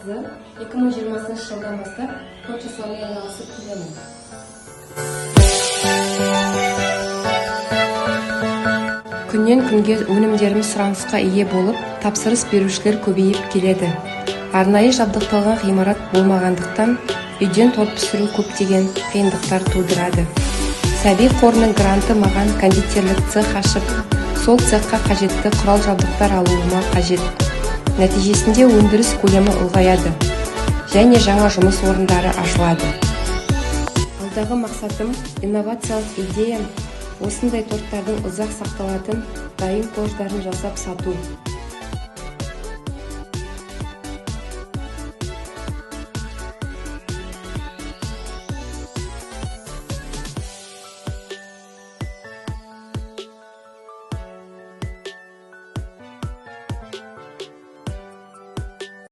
Мұхамбетқызы. 2020 жылдан бастап торт жасаумен айналысып келемін. Күннен күнге өнімдеріміз сұранысқа ие болып, тапсырыс берушілер көбейіп келеді. Арнайы жабдықталған ғимарат болмағандықтан, үйден торт пісіру көптеген қиындықтар тудырады. «Сәби» қорының гранты маған кондитерлік цех ашып, сол цехқа қажетті құрал жабдықтар алуыма қажет. Нәтижесінде өндіріс көлемі ұлғаяды және жаңа жұмыс орындары ашылады. Алдағы мақсатым, инновациялық идеям – осындай торттардың ұзақ сақталатын дайын корждарын жасап сату.